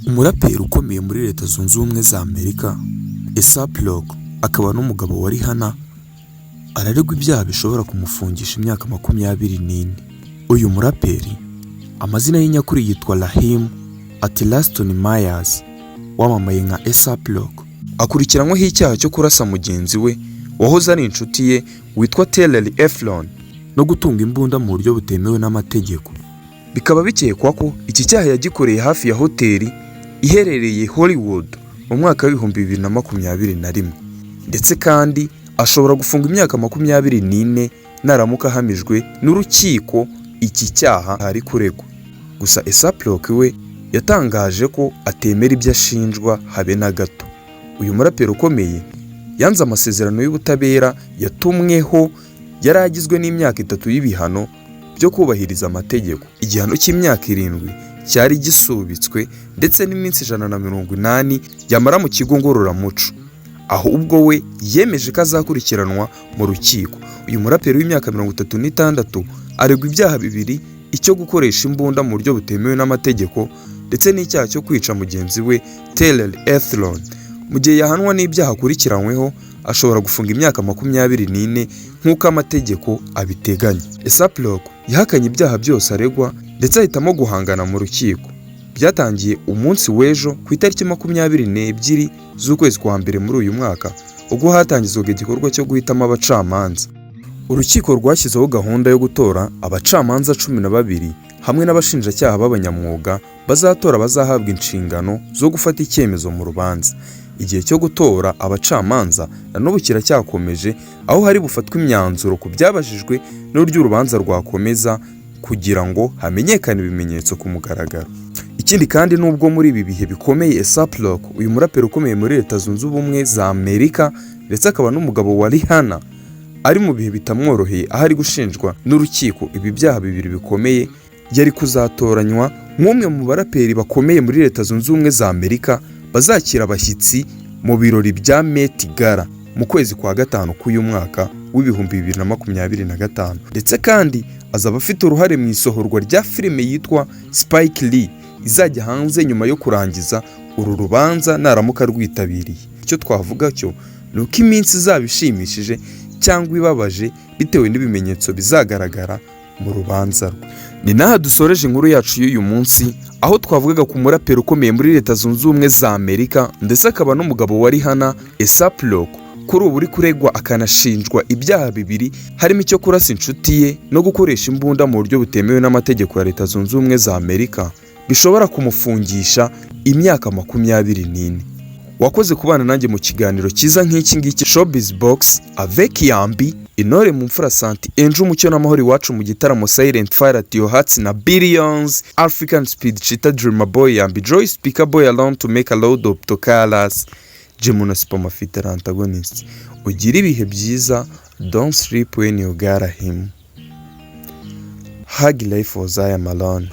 Umuraperi ukomeye muri Leta Zunze Ubumwe za Amerika, A$AP Rocky, akaba n'umugabo wa Rihanna, araregwa ibyaha bishobora kumufungisha imyaka 24. Uyu muraperi amazina ye nyakuri yitwa Raheem Athelaston Mayers, wamamaye nka A$AP Rocky, akurikiranyweho icyaha cyo kurasa mugenzi we wahoze ari inshuti ye witwa Terrell Ephron no gutunga imbunda mu buryo butemewe n'amategeko. Bikaba bikekwa ko iki cyaha yagikoreye hafi ya hoteli iherereye Hollywood mu mwaka wa 2021, ndetse kandi ashobora gufungwa imyaka 24 naramuka ahamijwe n'urukiko iki cyaha ari kuregwa. Gusa A$AP Rocky we yatangaje ko atemera ibyo ashinjwa habe na gato. Uyu muraperi ukomeye yanze amasezerano y'ubutabera yatumweho yari agizwe n'imyaka 3 y'ibihano byo kubahiriza amategeko, igihano cy'imyaka 7 cyari gisubitswe, ndetse n'iminsi 180 yamara mu kigo ngororamuco. Ahubwo we yemeje ko azakurikiranwa mu rukiko. Uyu muraperi w'imyaka 36 aregwa ibyaha bibiri: icyo gukoresha imbunda mu buryo butemewe n'amategeko ndetse n'icyaha cyo kwica mugenzi we Terrell Ephron. Mu gihe yahanwa n'ibyaha akurikiranyweho, ashobora gufunga imyaka 24 nk'uko amategeko abiteganya. A$AP Rocky yahakanye ibyaha byose aregwa ndetse ahitamo guhangana mu rukiko. Byatangiye umunsi w'ejo ku itariki 22 z'ukwezi kwa mbere muri uyu mwaka, ubwo hatangizwaga igikorwa cyo guhitamo abacamanza. Urukiko rwashyizeho gahunda yo gutora abacamanza 12 hamwe n'abashinjacyaha b'abanyamwuga bazatora bazahabwa inshingano zo gufata icyemezo mu rubanza. Igihe cyo gutora abacamanza na n'ubu kiracyakomeje, aho hari bufatwe imyanzuro ku byabajijwe n'uburyo urubanza rwakomeza kugira ngo hamenyekane ibimenyetso ku mugaragaro. Ikindi kandi, nubwo muri ibi bihe bikomeye A$AP Rocky, uyu muraperi ukomeye muri Leta Zunze Ubumwe za Amerika ndetse akaba n'umugabo wa Rihanna, ari mu bihe bitamworoheye aho ari gushinjwa n'urukiko ibi byaha bibiri bikomeye, yari kuzatoranywa nk'umwe mu baraperi bakomeye muri Leta Zunze Ubumwe za Amerika bazakira abashyitsi mu birori bya Met Gala mu kwezi kwa gatanu k'uyu mwaka wa 2025, ndetse kandi azaba afite uruhare mu isohorwa rya filime yitwa Spike Lee izajya hanze nyuma yo kurangiza uru rubanza naramuka rwitabiriye. Icyo twavuga cyo ni uko iminsi izaba ishimishije cyangwa ibabaje bitewe n'ibimenyetso bizagaragara mu rubanza rwe. Ni n'aha dusoreje inkuru yacu y'uyu munsi, aho twavugaga ku muraperi ukomeye muri Leta Zunze Ubumwe za Amerika ndetse akaba n'umugabo wa Rihanna, A$AP Rocky, kuri ubu uri kuregwa akanashinjwa ibyaha bibiri, harimo icyo kurasa inshuti ye no gukoresha imbunda mu buryo butemewe n'amategeko ya Leta Zunze Ubumwe za Amerika, bishobora kumufungisha imyaka 24. Wakoze kubana nanjye mu kiganiro cyiza nk'iki ngiki, Showbiz Box avec Yambi Intore mu mfura Santi Enje Umucyo n'amahoro iwacu mu gitaramo Silent Fire at Your Hearts na Billions African Speed Cheetah Dreamer Boy Yambi Joy Speaker Boy alone to make a load of Tokalas Jemuna Supermafite antagonist. Ugire ibihe byiza. Don't sleep when you got him. Hug life was I am alone.